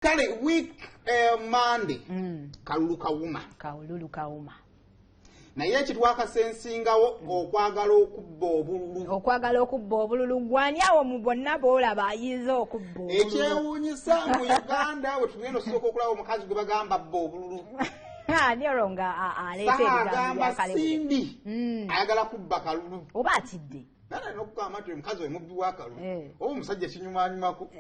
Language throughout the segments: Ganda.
Kale week Monday kalulu kawuma. Kalulu kawuma. Naye ekitwakasensingawo okwagala okubba obululu. Okwagala okubba obululu gwani awo mu bonna b'olaba ayinza okubba obululu. Ekyewuunyisa mu Uganda we tugenda osooka okulaba omukazi gwe bagamba abba obululu. Ani olwo nga aleeta Saha ebigambo agamba bya Kalebe. Cindy ayagala kubba kalulu. Oba atidde. Nana alina okugamba nti omukazi oyo mubbi wa kalulu. Oba omusajja ekinyumanyumako.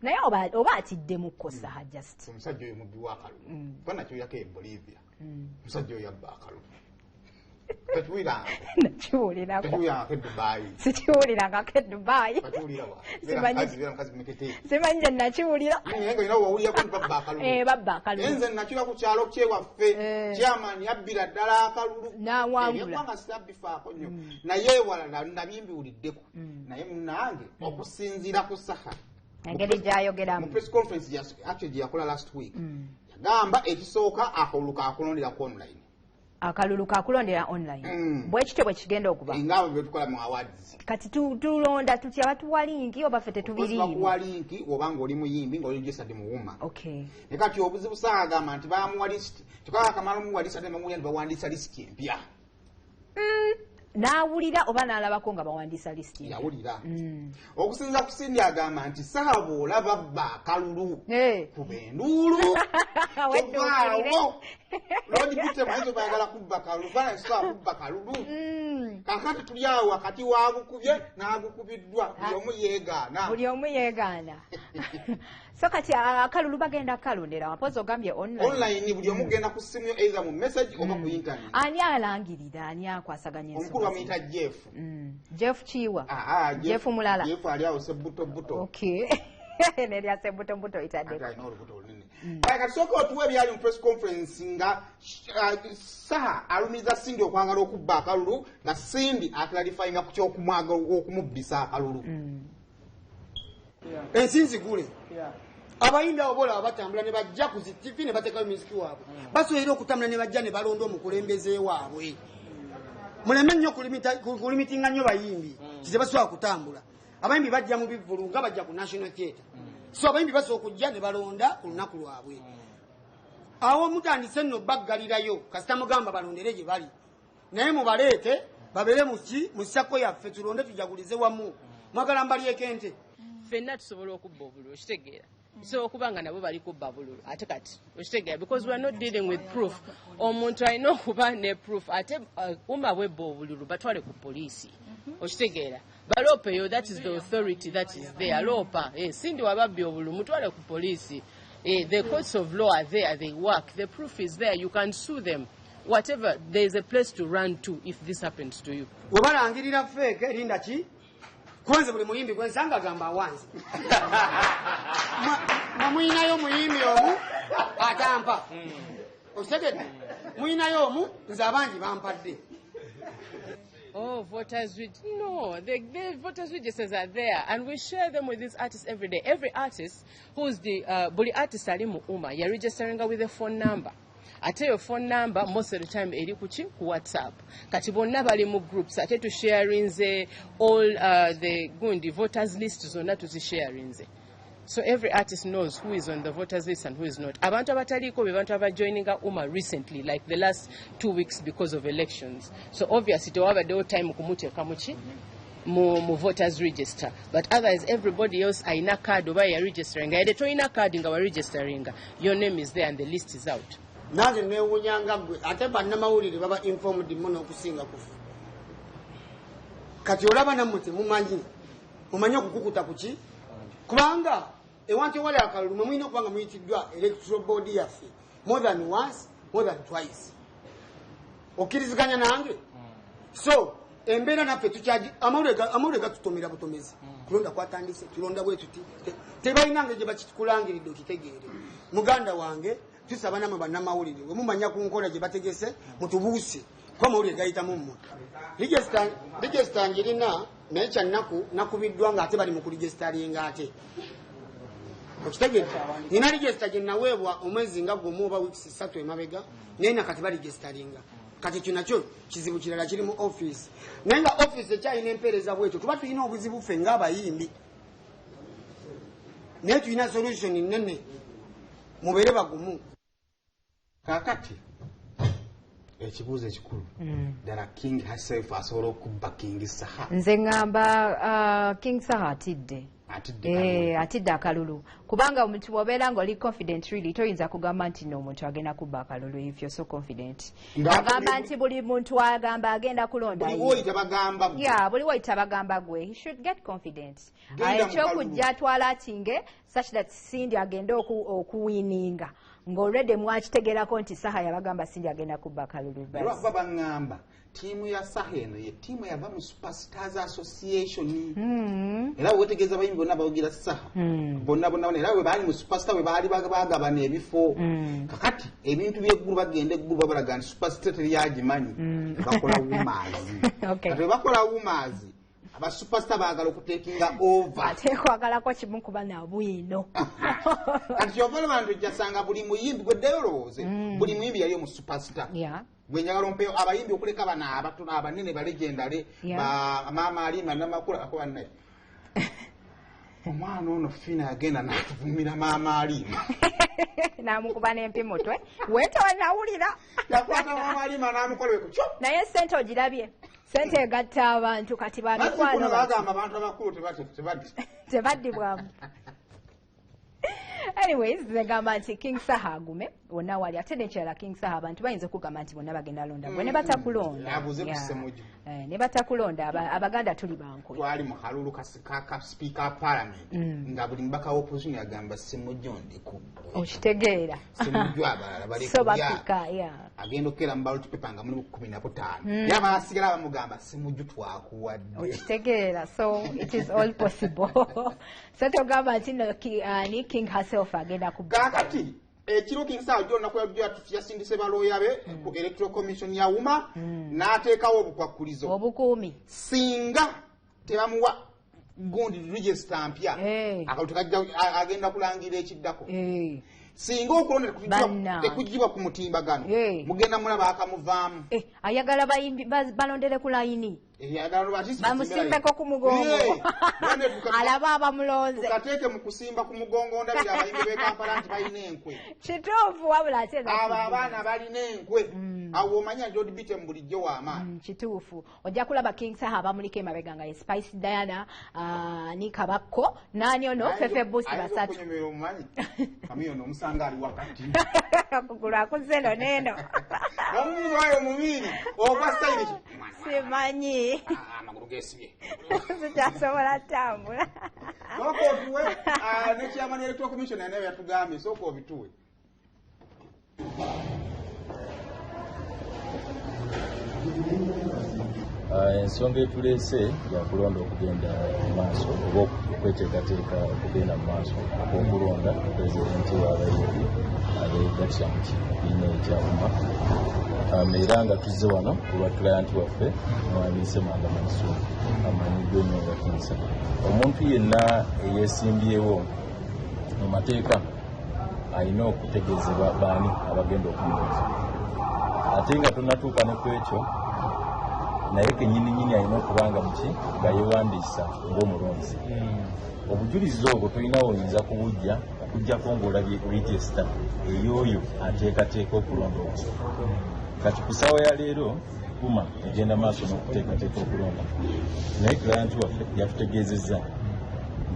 Naye oba atidde mu kkosa just. Omusajja oyo mubbi wa kalulu. Kuba nakiwulirako e Bolivia. Omusajja oyo yabba akalulu. Tokiwulirangako? Nakiwulirako. Tokiwulirangako e Dubai? Sikiwulirangako e Dubai. Bakiwulira wa? Simanyi. Beera mukazi mukete. Simanyi gye nakiwulira. Naye nga olina wawulirako nti babba akalulu. Babba akalulu. Nze nakira ku kyalo kyewaffe. Chairman yabbira ddala akalulu. N'awangula. Eby'eggwanga sirabifaako nnyo. Naye ewalala nabimbiwuliddeko. Naye munnange okusinziira ku Saha. Engeri gy'ayogeramu. Mu press conference actually gye yakola last week. Yagamba ekisooka akalulu kakulondera ku online. Akalulu kakulondera online. Bwe kityo bwe kigenda okuba. Nga bwe tukola mu awards. Kati tulonda tutya, batuwa link oba ffe tetubiriimu? Bakuwa link oba ng'oli muyimbi ng'oli registered mu UMA. Ne kati obuzibu Saha agamba nti bamuwa list. Kyokka akamala omuwa list ate bamuwulira nti bawandiisa list empya. N'awulira oba n'alabako nga bawandiisa list empya? Yawulira. Okusinziira ku Cindy agamba nti Saha bw'olaba bba akalulu. Kuba enduulu. Wedduukirire. Tovaawo. Lord Peter Mayinza bayagala kubba kalulu. Bana sobola kubba kalulu. Kaakati tuli awo wakati w'agukubye n'agukubiddwa. Buli omu yeegaana. Buli omu yeegaana. So kati akalulu bagenda kukalondera mpozi ogambye online. Online buli omu genda ku ssimu yo either mu message oba ku internet. Ani alangirira, ani akwasaganya Omukulu ensonga? bamuyita Jeff. Jeff Kiwa. Jeff mulala. Jeff ali awo sebbutobuto. Okay. Nerya sebbutobuto itaddeko. Ate alina olubuto olunene. Kale kati sooka otuwa ebyali mu press conference nga Saha alumiriza Cindy okwagala okubba akalulu nga Cindy aclarifyinga ku ky'okumwagala okumubbisa akalulu. Ensi nzigule. Abayimbi abo bolaba batambula ne bajja ku zi TV ne bateekayo muziki waabwe. Basobola okutambula ne bajja ne balonda omukulembeze waabwe. Muleme nnyo kulimitinga nnyo bayimbi. Kize basobola kutambula. Abayimbi bajja mu bivvulu nga bajja ku National Theatre. So abayimbi basobola okujja ne balonda ku lunaku lwabwe. Awo mutandise nno baggalirayo kasita mugamba balondere gye bali. Naye mubaleete babeere mu ki mu SACCO yaffe tulonde tujagulize wamu. Mwagala mbalyeko ente. Ffenna tusobola okubba obululu, okitegeera. Kisobola okuba nga nabo bali kubba bululu ate kati okitegeera because we are not dealing with proof. Omuntu alina okuba ne proof ate UMA bwebba obululu batwale ku poliisi, okitegeera, baloopeyo. That is the authority that is there. Loopa Cindy wababbi obululu mutwale ku poliisi. The courts of law are there, they work, the proof is there, you can sue them, whatever. There is a place to run to if this happens to you. We balangirira fake erinda ki kwanze buli muyimbi gwe nsanga agamba awanze. Mwe muyinayo omuyimbi omu atampa, okitegedde? Muyinayo omu, nze abangi bampadde. Oh, voters no, the voters registers are there, and we share them with these artists every day. Every artist who's the buli artist ali mu UMA, you're registering with a phone number. Ate your phone number most of the time eri kuki ku WhatsApp. Kati bonna bali mu groups ate tusharinze all the gundi voters list zonna tuzisharinze. So every artist knows who is on the voters list and who is not. Abantu abataliiko be bantu abajoininga UMA recently, like the last 2 weeks because of elections. So obviously tewabaddewo time kumuteeka muki mu voters register. But otherwise everybody else ayina card oba yaregisteringa. Yadde toyina card nga waregisteringa, your name is there and the list is out. Nange neewuunyanga ggwe ate bannamawulire baba informed muno okusinga kufe. Kati olaba nammwe temumanyi, mumanyi okukukuta kuki kubanga ewantu ewali akalulu mwe mulina okuba nga muyitiddwa electoral board yaffe more than once, more than twice. Okkiriziganya nange? So embeera naffe tukyagi amawulire gatutomera butomezi. Kulonda kwatandise, tulonda bwe tuti. Tebalina ngeri gye bakikulangiridde okitegeere. Muganda wange, tusaba namwe bannamawulire bwe mumanya ku nkola gye bategese mutubuuse kuba amawulire gayitamu mmwe. Register njirina naye kyannaku nakubiddwa nga ate bali mu kuregisteringa ate okitegedde. Nina register gye naweebwa omwezi nga gumu oba weeks 3 emabega naye nakati baregisteringa. Kati ekyo nakyo kizibu kirala kiri mu office naye nga office ekyalina empeereza bwetyo tuba tulina obuzibu ffe ng'abayimbi naye tulina solution nene. Mubeere bagumu. Kaakati ekibuuzo ekikulu ddala, King herself asobola okubba King Saha? Nze ŋŋamba King Saha atidde. Atidde. Atidde akalulu, kubanga omuntu bw'obeera nga oli confident, really toyinza kugamba nti no omuntu agenda kubba akalulu if you're so confident. Agamba nti buli muntu agamba agenda kulonda. Buli woyita bagamba gwe. Yeah, buli woyita bagamba gwe. He should get confident. Genda mu Ekyokujja atwala atinge such that Cindy agende okuwininga ng'already mwakitegeerako nti Saha yabagamba Cindy agenda kubba akalulu. Basi. Lwakuba baŋŋamba ttiimu ya Saha eno ye ttiimu yava mu Superstars Association, era wetegeeza abayimbi bonna bawagira Saha bonna bonna bonna, era bwe baali mu Superstar bwe baali bagabana ebifo. Kakati ebintu by'eggulu bagenda eggulu babalaga nti Superstar teryagimanyi, bakola rumors. Kati bwe bakola rumors, aba Superstar baagala okutekinga over. Ate kwagalako kimu kuba nabwino. Kati kyova olaba nti ojjasanga buli muyimbi gweddayo olowooze, buli muyimbi yali omu Superstar. Gwe njagala ompeyo abayimbi okuleka bano abatono abanene ba legendary, ba Maama Alima Namakula ako bannaye. Omwana ono Fina agenda n'atuvumira Maama Alima. Namukuba n'empi mutwe wetonawulira. Yakwata Maama Alima n'amukola ekyo. Naye sente ogirabye, sente egatta abantu kati Mazzi kuno bamikwano. Bagamba abantu abakulu tebati Tebaddibwamu. Anyways, nze gamba nti King Saha agume wonna wali. Ate nekirala, King Saha, abantu bayinza okugamba nti bonna bagenda londa gwe ne batakulonda. Abuze ku Ssemuju. Ne batakulonda, Abaganda tuli bankwe. Twali mu kalulu ka speaker wa parliament, nga buli mubaka wa opposition yagamba Ssemujju ndi ku ggwe. Okitegeera? Ssemujju, abalala bali So kulya. bapika, yeah. Agenda okukeera mu ballot paper nga mulimu 15, era abasigala bamugamba Ssemujju twakuwadde. Okitegeera? So it is all possible. So togamba nti no, ni King herself agenda ku Kaakati ekiro King Saha jjo olunaku lwajjo yasindise balooya be ku Electoral Commission ya UMA n'ateekawo obukwakkulizo. Obukuumi. Singa tebamuwa gundi register mpya, akalulu agenda kulangira ekiddako. Singa okulonda Bannange. tekugibwa ku mutimbagano, mugenda mulaba akamuvaamu. Ayagala bayimbi balondere ku layini. Ayagala at least Bamusimbeko ku mugongo. Alaba abamulonze. Tukateeke mu kusimba ku mugongo, ndabira abayimbi b'e Kampala nti balina enkwe. Kituufu, wabula ate Abo abaana balina enkwe. Awo omanya nti Lord Bitem bulijjo w'amaanyi. Kituufu, ojja kulaba King Saha abamuliko emabega nga ye Spice Diana, ni Kabakko nani ono Fefe Busi, Ayinza basatu. okunyumira omumanyi Kamiyoni omusanga ali wakati. Akugulu akuze eno neeno. Nomubuuza wayo omubiri ogwa sitayiri ki? Simanyi. Amagulu gesibye. Sikyasobola tambula. Sooka otuwe ne chairman Electoral Commission naye yatugambye, sooka obituwe. Ensonga etuleese yakulonda okugenda mu maaso oba okweteekateeka okugenda mu maaso okw'okulonda pulezidenti w'abayimbi abeegattira mu kibiina ekya UMA, era nga tuzze wano ku lwa client waffe Mwami Ssemwanga Mansour, amanyiddwa ennyo nga King Saha. Omuntu yenna eyeesimbyewo mu mateeka alina okutegeezebwa baani abagenda okumulonda, ate nga tonnatuuka ne ku ekyo, naye kenyininyini alina okuba nga muki nga yeewandiisa ng'omulonzi. Obujulizi obwo tolina oyinza kubujja okugjako ng'olabye register ey'oyo ateekateeka okulonda okwo. Kati ku ssaawa ya leero UMA egenda maaso n'okuteekateeka okulonda, naye client waffe yatutegeezezza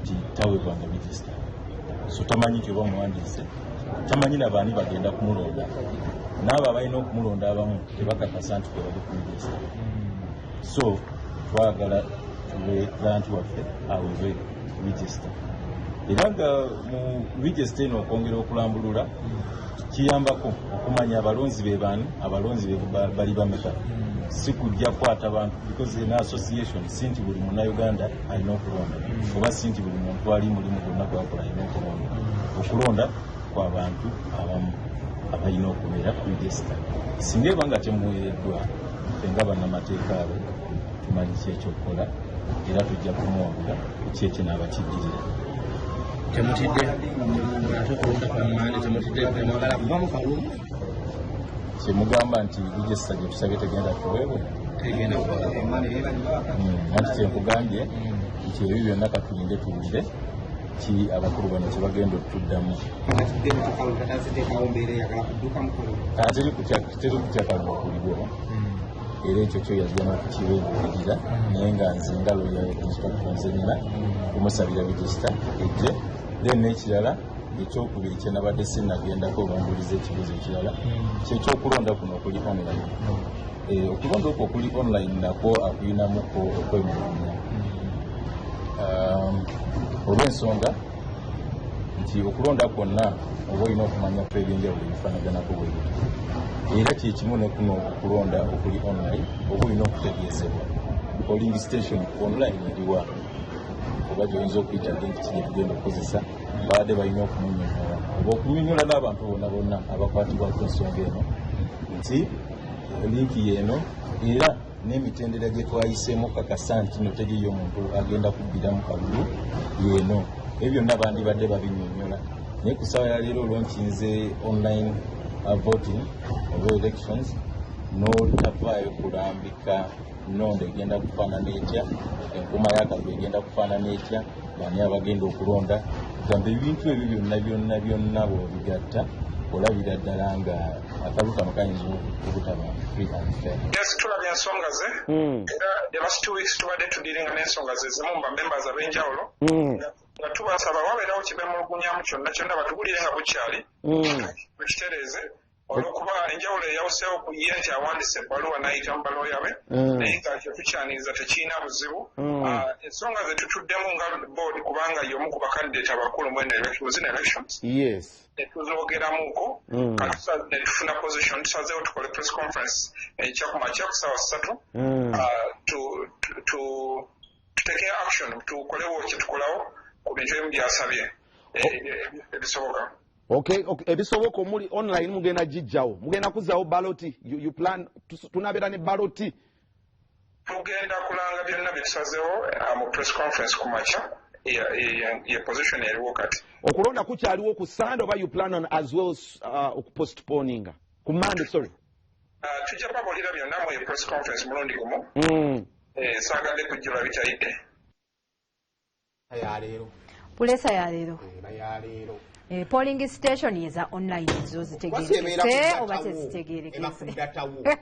nti taweebwanga register, so tamanyi nti oba muwandiise, tamanyi na baani bagenda kumulonda, n'abo abalina okumulonda abamu tebakakasa nti kwe bali ku register. So twagala tuwe client waffe aweebwe register, era nga mu register eno okwongera okulambulula kiyambako okumanya abalonzi be baani, abalonzi be bali bameka, si kujja kukwata bantu, because ena association si nti buli munnayuganda alina okulonda, oba si nti buli muntu ali mulimu gwonna gwakola alina okulonda. Okulonda kwa bantu abamu abalina okubeera ku register. Singa eba nga temuweereddwa, ffe nga bannamateeka abo tumanyi ki ekyokukola, era tujja kumuwabula ku ki ekinaaba kijjirira. Temutidde ate okulonda kwa Mande? Temutidde? Temwagala kuva mu kalulu? Kyemugamba nti register gye tusabye tegenda tuweebwe? Tegenda. Anti kyenkugambye nti ebyo byonna katulinde tuwulire. Ki abakulu bano kyebagenda okutuddamu? Teri kutya kalulu kuliwo, era ekyo kyo yajja n'okukibeebuulirira, naye nga nze nga lawyer instruction nina kumusabira register ejje. Then n'ekirala ekyokubiri kyenabadde sinnagendako, bambuliza ekibuuzo ekirala, kyekyokulonda kuno okuli online. Okulonda okwo okuli online nakwo akuyinamuko okwemulugunya, olw'ensonga nti okulonda kwonna oba olina okumanya ku ebyenjawulo ebifaanaganako bwe bityo, era kyekimu ne kuno okulonda okuli online, oba olina okutegeezebwa polling station online eriwa, oba gyoyinza okuyita link ki gyetugenda okukozesa. Babadde balina okumunyonyola oba okunyonyola n'abantu bonna bonna abakwatibwako ensonga eno nti link yeeno, era n'emitendera gye twayiseemu kakasa nti no teriyo omuntu agenda kubbiramu kalulu yeeno. Ebyo byonna bandibadde babinyonyola, naye ku ssaawa ya leero olwonkinze online voting oba elections, n'otavaayo kulambika nonda egenda kufaanana etya, enkuuma y'akalulu egenda kufaanana etya, bani abagenda okulonda, gamba ebintu ebyo byonna byonna byonna bw'obigatta, olabira ddala nga akalulu kano kayinza obutaba free and fair. Yes, tulabye ensonga ze, era the last 2 weeks tubadde tudealinga n'ensonga ze zimu mu bamembers ab'enjawulo, nga tubasaba wabeerawo kibemulugunyamu kyonna kyonna batubulire nga bukyali, tukitereeze, olwokuba enjawulo eyawuseewo ku ye nti awandiise ebbaluwa n'ayita mu balooya be, naye nga kyo tukyaniriza, tekirina buzibu. Ensonga ze tutuddemu nga board, kubanga y'omu ku bakandidate abakulu mu zino elections, netuzoogeramuko ne tufuna position. Tusazeewo tukole press conference enkya ku makya ku ssaawa 3, tuteke action, tukolewo kye tukolawo ku bintu ebimu byasabye ebisoboka. Okay, ebisoboka omuli online mugenda gijjawo, mugenda kuzzawo ballot, you plan tunabeera ne ballot? Tugenda kulanga byonna byetusazeewo mu press conference ku makya. Ye position eriwo kati. Okulonda kukyaliwo ku Sunday oba you plan on as well okupostponinga ku Monday, sorry? Tujja babuulira byonna mu press conference mulundi gumu. Saagadde kujjula bitayidde. Yaleero. Pulesa yaleero. Eba yaleero. Polling station eza online zo zitegerekese oba tezitegerekese?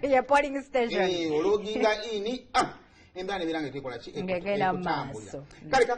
Ye polling station. Ologinga in, embeera nebeera nga tekola ki? Ng'egenda mu maaso. Kale.